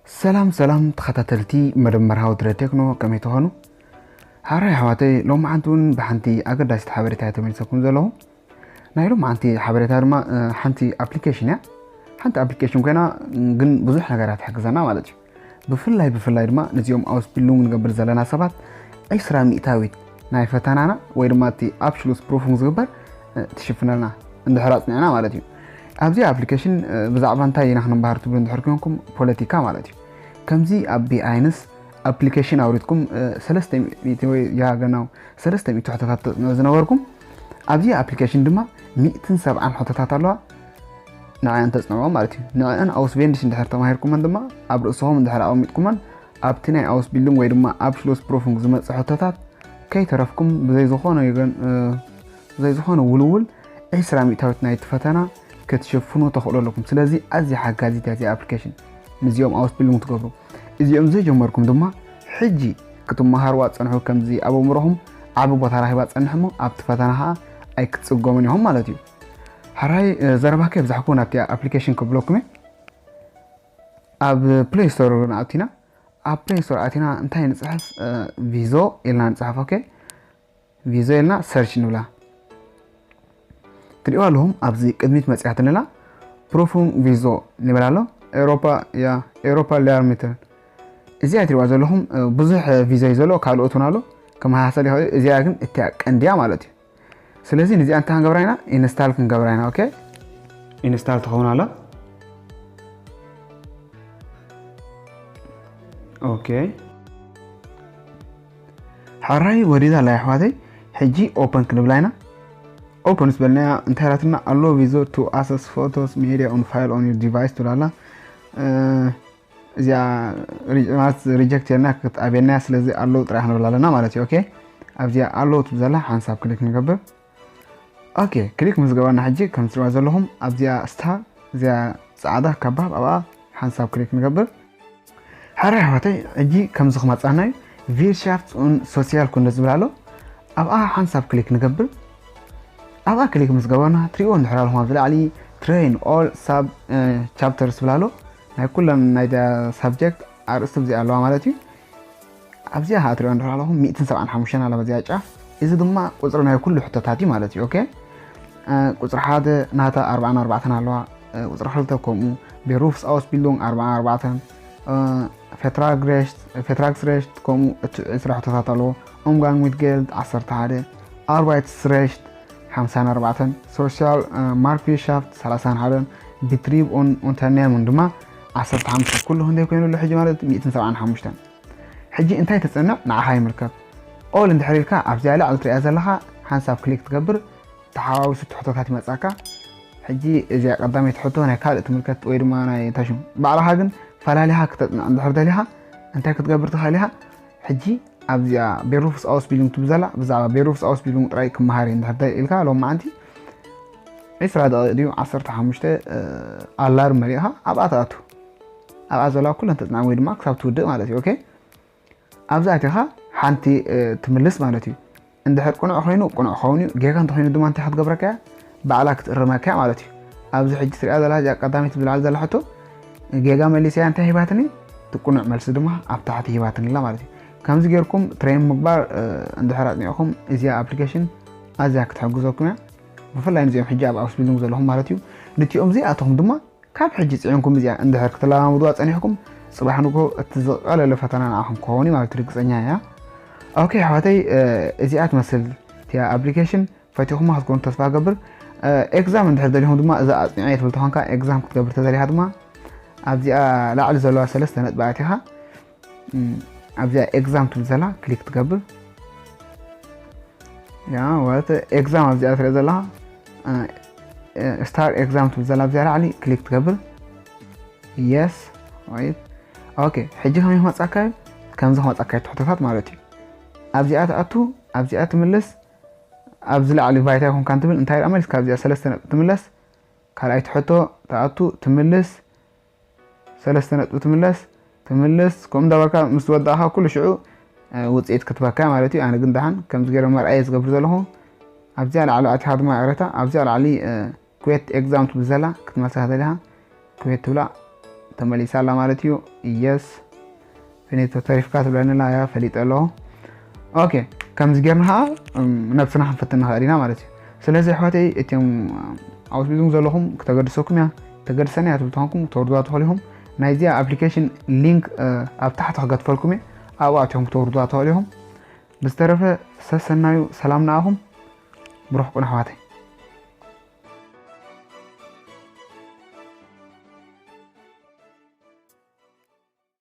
ሰላም ሰላም ተኸታተልቲ መደመር ሃውትረ ቴክኖ፣ ከመይ ትኾኑ? ሓራይ ኣሕዋተይ፣ ሎማዓንቲ እውን ብሓንቲ ኣገዳሲት ሓበሬታ እየ ተመሊሰኩም ዘለኹ። ናይ ሎማዓንቲ ሓበሬታ ድማ ሓንቲ ኣፕሊኬሽን እያ። ሓንቲ ኣፕሊኬሽን ኮይና ግን ብዙሕ ነገራት ትሕግዘና ማለት እዩ። ብፍላይ ብፍላይ ድማ ነዚኦም ኣውስቢሉንግ ንገብር ዘለና ሰባት ዕስራ ሚእታዊት ናይ ፈተናና ወይ ድማ እቲ ኣብሽሉስ ፕሩፉንግ ዝግበር ትሽፍነልና እንድሕር ኣፅኒዕና ማለት እዩ። ኣብዚ ኣፕሊኬሽን ብዛዕባ እንታይ ኢና ክንበሃር ትብሉ እንድሕር ኮንኩም፣ ፖለቲካ ማለት እዩ። ከምዚ ኣብ ቢኣይንስ ኣፕሊኬሽን ኣውሪድኩም ሰለስተ ሚእቲ ወይ ያገናው ሰለስተ ሚእቲ ሕቶታት ተፅንዑ ዝነበርኩም፣ ኣብዚ ኣፕሊኬሽን ድማ ሚእትን ሰብዓን ሕቶታት ኣለዋ። ንዕአን ተፅንዕዎ ማለት እዩ። ንዕአን ኣውስቬንድሽ እንድሕር ተማሂርኩመን ድማ ኣብ ርእስኹም እንድሕር ኣቐሚጥኩመን ኣብቲ ናይ ኣውስቢሉንግ ወይ ድማ ኣብሽሉስ ፕሩፉንግ ዝመፅእ ሕቶታት ከይተረፍኩም ብዘይ ዝኾነ ይገን ብዘይ ዝኾነ ውልውል ዕስራ ሚእታዊት ናይቲ ፈተና ክትሽፍኑ ተኽእሎ ኣለኩም። ስለዚ ኣዝያ ሓጋዚት እያ እዚኣ ኣፕሊኬሽን ንዚኦም ኣውስቢሉንግ ትገብሩ። እዚኦም ዘይጀመርኩም ድማ ሕጂ ክትመሃርዋ ትጸንሑ ከምዚ ኣብ ኣእምሮኹም ዓቢ ቦታ ረኺባ ትጸንሕ እሞ ኣብቲ ፈተና ኸኣ ኣይክትጽገሙን ኢኹም ማለት እዩ። ሕራይ ዘረባ ከየብዛሕኩ ናብቲ ኣፕሊኬሽን ከብለኩም እየ። ኣብ ፕሌይ ስቶር ንኣቲና ኣብ ፕሌይ ስቶር ኣቲና እንታይ ንጽሕፍ? ቪዞ ኢልና ንጽሕፍ። ኦኬ፣ ቪዞ ኢልና ሰርች ንብላ። ትሪእዋ ኣለኹም ኣብዚ ቅድሚት መጽያትንላ ፕሩፉንግ ቪዞ ንብል ኣሎ። ኤውሮፓ ያ ኤውሮፓ ሊያርሚትር እዚኣ ትሪእዋ ዘለኹም ብዙሕ ቪዛ እዩ ዘሎ፣ ካልኦት እውን ኣሎ ክመሳሰል ይኽእል። እዚኣ ግን እቲያ ቀንዲያ ማለት እዩ። ስለዚ ንዚኣ እንታይ ክንገብራ ኢና? ኢንስታል ክንገብራ ኢና። ኦኬ፣ ኢንስታል ትኸውን ኣላ። ኦኬ፣ ሓራይ ወዲዳ ኣላ ኣሕዋተይ። ሕጂ ኦፐን ክንብላ ኢና። ኦፐን ዝበልናያ እንታይ ኢላትና ኣሎ? ቪዞ to access photos media on file on your device ትብላላ። እዚኣ ሪጀክት የልና ክትኣብየናያ። ስለዚ ኣለዉ ጥራሕ ክንብል ኣለና ማለት እዩ። ኦኬ፣ ኣብዚኣ ኣለዉ ትብል ዘላ ሓንሳብ ክሊክ ንገብር። ኦኬ፣ ክሊክ ምስ ገባና ሕጂ ከም ትሪእዋ ዘለኹም ኣብዚኣ ስታር እዚኣ ጻዕዳ ከባብ ኣብኣ ሓንሳብ ክሊክ ንገብር። ሓራይ ኣሕዋተይ፣ ሕጂ ከምዚ ክመጻና እዩ። ቪርሻፍት ኡን ሶሲያል ኩንደ ዝብል ኣሎ። ኣብኣ ሓንሳብ ክሊክ ንገብር። ኣብኣ ክሊክ ምስ ገበርና ትሪእዎ እንድሕር ኣለኹም ኣብዚ ላዕሊ ትሬን ኦል ሳብ ቻፕተርስ ዝብል ኣሎ። ናይ ኩለን ናይ ሳብጀክት ኣርእስቲ ብዚኣ ኣለዋ ማለት እዩ። ኣብዚኣ ከዓ ትሪእዎ እንድሕር ኣለኹም ሚእትን ሰብዓን ሓሙሽተን ኣላ በዚኣ ጫፍ። እዚ ድማ ቁፅሪ ናይ ኩሉ ሕቶታት እዩ ማለት እዩ። ኦኬ፣ ቁፅሪ ሓደ ናታ ኣርባዓን ኣርባዕተን ኣለዋ። ቁፅሪ ክልተ ከምኡ፣ ቤሩፍስ ኣውስቢሉንግ ኣርባዓን ኣርባዕተን፣ ፌትራግሬሽት ፌትራግስሬሽት ከምኡ እቲ ዕስራ ሕቶታት ኣለዎ። ኡምጋንግ ሚት ጌልድ ዓሰርተ ሓደ፣ ኣርባይትስሬሽት ሓምሳን ኣርባዕተን፣ ሶሻል ማርክቪርሻፍት ሰላሳን ሓደን፣ ቢትሪብ ኡን ኡንተርኔምን ድማ ዓሰርተ ሓሙሽተ። ኩሉ ክንደይ ኮይኑ ኣሎ ሕጂ ማለት ሚእትን ሰብዓን ሓሙሽተን። ሕጂ እንታይ ተፅንዕ ንዓኻ ይምልከት። ኦል እንድሕር ኢልካ ኣብዚኣ ላዕሊ ትሪኣ ዘለኻ ሓንሳብ ክሊክ ትገብር፣ ተሓዋዊሱ ትሕቶታት ይመጻካ። ሕጂ እዚኣ ቀዳመይቲ ሕቶ ናይ ካልእ ትምልከት ወይ ድማ ናይ ታሽም ባዕልኻ ግን ፈላሊኻ ክተጽንዕ እንድሕር ደሊኻ እንታይ ክትገብር ትኽእል ኢኻ? ሕጂ ኣብዚኣ ቤሩፍስ ኣውስቢሉንግ ትብል ዘላ ብዛዕባ ቤሩፍስ ኣውስቢሉንግ ጥራይ ክመሃር እየ እንድሕር ደ ኢልካ ሎም መዓንቲ ዕስራ ደቂቕ ድዩ ዓሰርተ ሓሙሽተ ኣላርም መሊእኻ ኣብኣ ትኣቱ። ኣብኣ ዘለዋ ኩለን ተጽንዓ ወይ ድማ ክሳብ ትውድእ ማለት እዩ። ኦኬ፣ ኣብዚ ኣቲኻ ሓንቲ ትምልስ ማለት እዩ። እንድሕር ቅኑዕ ኮይኑ ቅኑዕ ክኸውን እዩ፣ ጌጋ እንተኮይኑ ድማ እንታይ ክትገብረካ እያ? ባዕላ ክትእርመካ እያ ማለት እዩ። ኣብዚ ሕጂ ትሪኣ ዘላ እዚኣ ቀዳመይቲ ዝለዓል ዘላ ሕቶ ጌጋ መሊሰያ እንታይ ሂባትኒ? እቲ ቅኑዕ መልሲ ድማ ኣብ ታሕቲ ሂባትኒ ኣላ ማለት እዩ። ከምዚ ጌርኩም ትሬን ምግባር እንድሕር ኣጽኒዕኩም እዚኣ ኣፕሊኬሽን ኣዝያ ክትሕግዘኩም እያ። ብፍላይ ንዚኦም ሕጂ ኣብ ኣውስቢሉንግ ዘለኹም ማለት እዩ። ንቲኦም ዘይኣተኹም ድማ ካብ ሕጂ ጽዒንኩም እዚኣ እንድሕር ክትለማመድዋ ጸኒሕኩም፣ ጽባሕ ንግሆ እቲ ዝቐለለ ፈተና ንዓኹም ክኸውን እዩ ማለት ርግጸኛ እያ። ኦኬ ኣሕዋተይ፣ እዚኣ ትመስል እቲኣ ኣፕሊኬሽን ፈቲኹማ ክትኮኑ ተስፋ ገብር። ኤግዛም እንድሕር ደሊኹም ድማ እዛ ኣጽኒዐ ትብል ተኾንካ ኤግዛም ክትገብር ተደሊኻ ድማ ኣብዚኣ ላዕሊ ዘለዋ ሰለስተ ነጥቢ ኣቲኻ ኣብዚኣ ኤግዛም ትብል ዘላ ክሊክ ትገብር። ያ ወት ኤግዛም ኣብዚኣ ትሪኦ ዘለኻ ስታር ኤግዛም ትብል ዘላ ኣብዚኣ ላዕሊ ክሊክ ትገብር። የስ ወይት ኦኬ። ሕጂ ከመይ ክመጻካ እዩ? ከምዚ ክመጻካ እዩ ትሕቶታት ማለት እዩ። ኣብዚኣ ትኣቱ፣ ኣብዚኣ ትምልስ። ኣብዚ ላዕሊ ባይታ ይኹንካ እንትብል እንታይ ደኣ መሊስካ ኣብዚኣ ሰለስተ ነጥቢ ትምለስ። ካልኣይቲ ሕቶ ትኣቱ ትምልስ። ሰለስተ ነጥቢ ትምለስ ትምልስ። ከምኡ እንዳበልካ ምስ ወዳእካ ኩሉ ሽዑ ውፅኢት ክትበካ ማለት እዩ። ኣነ ግን ደሓን ከምዚ ገይረ መርኣየ ዝገብር ዘለኹ ኣብዚኣ ላዕሊ ኣቲኻ ድማ ይቕረታ ኣብዚኣ ላዕሊ ኩዌት ኤግዛም ትብል ዘላ ክትመልሳ ተደሊኻ ኩዌት ትብላ ተመሊሳ ኣላ ማለት እዩ። የስ፣ ፊኔቶ ተሪፍካ ትብለኒ ኣላ። ያ፣ ፈሊጠ ኣለኹ። ኦኬ፣ ከምዚ ጌርና ከዓ ነብስና ክንፍትን ንኽእል ኢና ማለት እዩ። ስለዚ ኣሕዋተይ፣ እቲም ኣውስቢዙም ዘለኹም ክተገድሰኩም እያ። ተገድሰኒ እያ ትብሉ ተኾንኩም ክተወርድዋ ትኽእሉ ኢኹም። ናይዚኣ ኣፕሊኬሽን ሊንክ ኣብ ታሕቲ ክገድፈልኩም እየ። ኣብኡ ኣትኹም ክተወርድዋ ትኽእሉ ኢኹም። ብዝተረፈ ሰሰናዩ፣ ሰላም ንኣኹም። ብሩኽ ኩኑ ኣሕዋተይ።